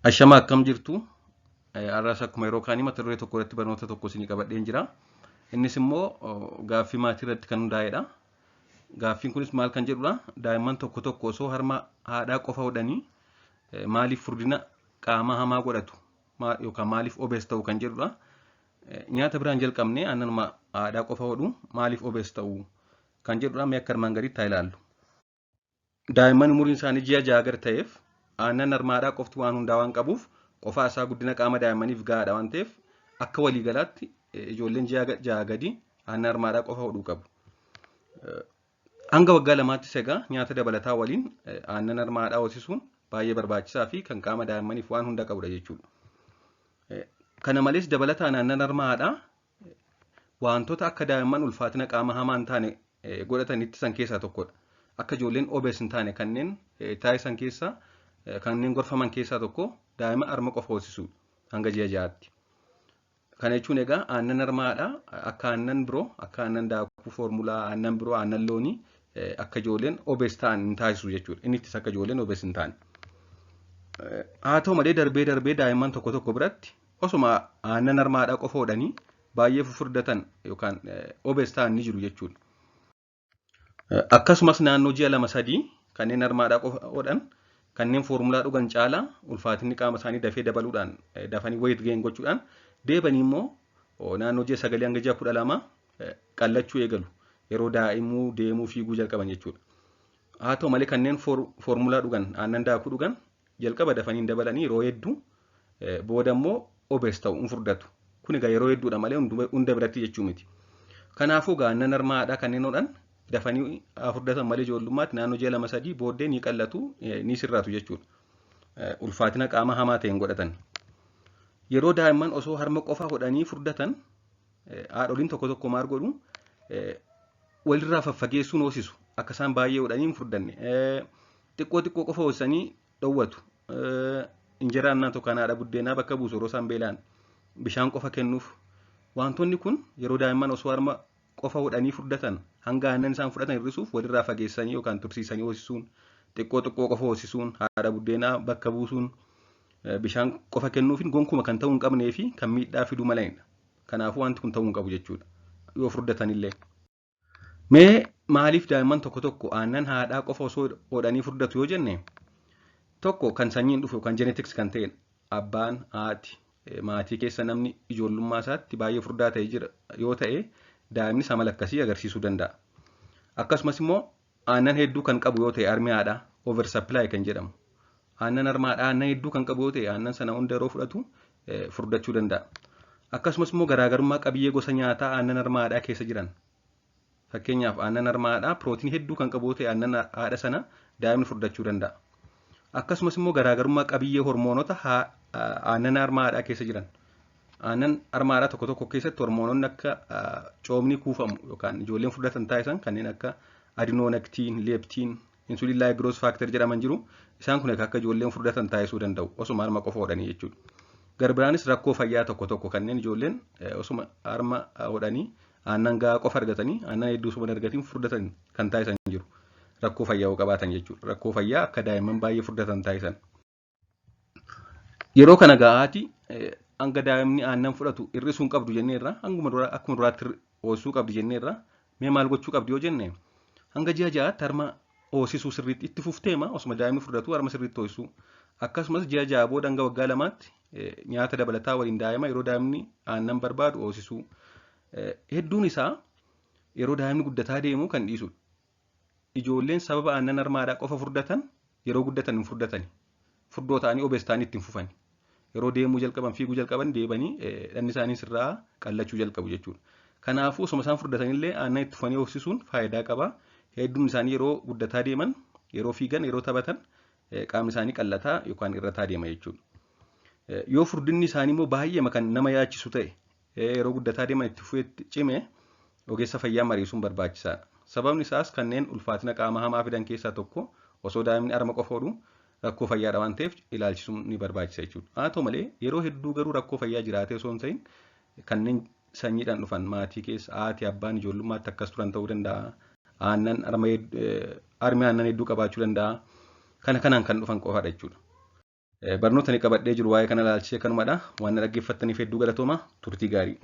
Ashama, akkam jirtu? Har'as akkuma yeroo kaanii mata duree tokko irratti barnoota tokko isinii qabadheen jira. Innis immoo gaaffii maatii irratti kan hundaa'edha. Gaaffiin kunis maal kan jedhudha? Daa'imman tokko tokko osoo harma haadhaa qofa hodhanii maaliif furdina qaamaa hamaa godhatu yookaan maaliif obese ta'u kan jedhudha. Nyaata biraan jalqabne aannanuma haadhaa qofa hodhu, maaliif obese ta'u kan jedhudha. Mee akka armaan gadiitti haa ilaallu. Daa'imman umuriin isaanii ji'a 6 gad ta'eef aannan harma haadhaa qofti waan hundaa waan qabuuf, qofaa isaa guddina qaama daa'immaniif gahaadha waan ta'eef, akka waliigalaatti ijoolleen ji'a 6 gadi aannan harma haadhaa qofa hodhuu qabu. Hanga waggaa 2tti egaa nyaata dabalataa waliin aannan harma haadhaa hoosisuun baay'ee barbaachisaa fi kan qaama daa'immaniif waan hunda qabudha jechuudha. Kana malees dabalataan aannan harma haadhaa wantoota akka daa'imman ulfaatina qaama hamaa hin taane godhatan ittisan keessaa tokkodha. Akka ijoolleen obese hin taane kanneen taasisan keessaa, kanneen gorfaman keessaa tokko daa'ima harma qofa hoosisuudha hanga ji'a 6tti. Kana jechuun egaa aannan harma haadhaa akka aannan biroo, akka aannan daakuu foormulaa, aannan biroo, aannan loonii akka ijoolleen obese ta'an hin taasisu jechuudha. Inni ittis akka ijoolleen obese hin taane. Haa ta'u malee, darbee darbee daa'imman tokko tokko biratti osuma aannan harma haadhaa qofa hodhanii baay'ee fufurdatan yookaan obese ta'an ni jiru jechuudha. Akkasumas naannoo ji'a 2 3 kanneen harma haadhaa qofa hodhan kanneen foormulaa dhugan caalaa ulfaatinni qaama isaanii dafee dabaluudhaan, dafanii weight gain gochuudhaan, deebanii immoo naannoo ji'a 9 hanga ji'a 12 qallachuu eegalu, yeroo daa'imuu deemuu fiiguu jalqaban jechuudha. Haa ta'u malee, kanneen foormulaa dhugan, aannan daakuu dhugan, jalqaba dafanii hin dabalanii, yeroo hedduu booda immoo obese ta'u, hin furdatu. Kun egaa yeroo hedduudha malee hunda biratti jechuu miti. Kanaafuu egaa aannan harma haadhaa kanneen hodhan dafanii haa furdatan malee, ijoollummaatti naannoo ji'a 2 3 booddee ni qallatu, ni sirratu jechuudha. Ulfaatina qaama hamaa ta'e hin godhatan. Yeroo daa'imman osoo harma qofa hodhanii furdatan haadholiin tokko tokko maal godhu? Walirraa faffageessuun hoosisu, akka isaan baay'ee hodhanii hin furdanne. Xiqqoo xiqqoo qofa hoosisanii dhowwatu. Injeraa annaa tokko haadha buddeenaa bakka buusu yeroo isaan beela'an. Bishaan qofa kennuuf. Wantoonni kun yeroo daa'imman osoo harma qofa hodhanii furdatan hanga aannan isaan fudhatan hir'isuuf walirraa fageessanii yookaan tursiisanii hoosisuun, xiqqoo xiqqoo qofa hoosisuun, haadha buddeenaa bakka buusuun, bishaan qofa kennuufin gonkuma kan ta'uu hin qabnee fi kan miidhaa fiduu malanidha. Kanaafuu wanti kun ta'uu hin qabu jechuudha, yoo furdatanillee. Mee maaliif daa'imman tokko tokko aannan haadhaa qofa osoo hodhanii furdatu yoo jenne, tokko kan sanyiin dhufu yookaan genetics kan ta'edha. Abbaan, haati, maatii keessa namni ijoollummaa isaatti baay'ee furdaa ta'e jira yoo ta'e, daa'imnis amala akkasii agarsiisuu danda'a. Akkasumas immoo aannan hedduu kan qabu yoo ta'e harmi haadhaa, over supply kan jedhamu. Aannan harma haadhaa aannan hedduu kan qabu yoo ta'e, aannan sana hunda yeroo fudhatu furdachuu danda'a. Akkasumas immoo garaagarummaa qabiyyee gosa nyaataa aannan harma haadhaa keessa jiran. Fakkeenyaaf, aannan harma haadhaa pirootinii hedduu kan qabu yoo ta'e aannan haadha sana, daa'imni furdachuu danda'a. Akkasumas immoo garaagarummaa qabiyyee hormoonota aannan harma haadhaa keessa jiran. Aannan harma haadhaa tokko tokko keessatti hormoononni akka coomni kuufamu yookaan ijoolleen furdatan taasisan kanneen akka adiponectin, leptin, insulin like growth factor jedhaman jiru. Isaan kun akka ijoolleen furdatan taasisuu danda'u osuma harma qofa hodhanii jechuudha. Garbiraanis rakkoo fayyaa tokko tokko kanneen ijoolleen osuma harma hodhanii aannan gahaa qofa argatanii, aannan hedduu osuma hin argatiin furdatan kan taasisan jiru. Rakkoo fayyaa yoo qabaatan jechuudha. Rakkoo fayyaa akka daa'imman baay'ee furdatan taasisan. Yeroo kana gahaati hanga daa'imni aannan fudhatu hir'isuu hin qabdu jenneerra, hanguma dura akkuma duraatti hoosisuu qabdi jenneerra. Mee maal gochuu qabdi yoo jenne, hanga ji'a 6tti harma hoosisuu sirriitti itti fufteema osuma daa'imni furdatu harma sirriitti hoosisuu. Akkasumas ji'a 6 booda hanga waggaa 2tti nyaata dabalataa waliin daa'ima yeroo daa'imni aannan barbaadu hoosisuu. Hedduun isaa yeroo daa'imni guddataa deemu kan dhiisudha. Ijoolleen sababa aannan harma haadhaa qofa furdatan yeroo guddatan hin furdatani. Furdoo ta'anii, obese ta'anii ittiin fufani. Yeroo deemuu jalqaban, fiiguu jalqaban, deebanii dhanni isaanii sirraa qallachuu jalqabu jechuudha. Kanaafuu osuma isaan furdatanillee aannan itti fufanii hoosisuun faayidaa qaba. Hedduun isaanii yeroo guddataa deeman, yeroo fiigan, yeroo taphatan qaamni isaanii qallataa yookaan irrataa deema jechuudha. Yoo furdinni isaanii immoo baay'eema kan nama yaachisu ta'e, yeroo guddataa deeman itti fufee cime, ogeessa fayyaa mariisuun barbaachisaadha. Sababni isaas kanneen ulfaatina qaama hamaa fidan keessaa tokko osoo daa'imni harma qofa hodhu rakkoo fayyaadha waan ta'eef ilaalchisuun ni barbaachisa jechuudha. Haa ta'u malee, yeroo hedduu garuu rakkoo fayyaa jiraatee osoo hin ta'in kanneen sanyiidhaan dhufan, maatii keessa haati, abbaan ijoollummaatti akkas turan ta'uu danda'a. Aannan harmi aannan hedduu qabaachuu danda'a. Kana kanaan kan dhufan qofaadha jechuudha. Barnoota ni qabadhee jiru waa'ee kana ilaalchisee kanumadha. Waan na dhaggeeffattaniif hedduu galatooma. Turtii gaarii.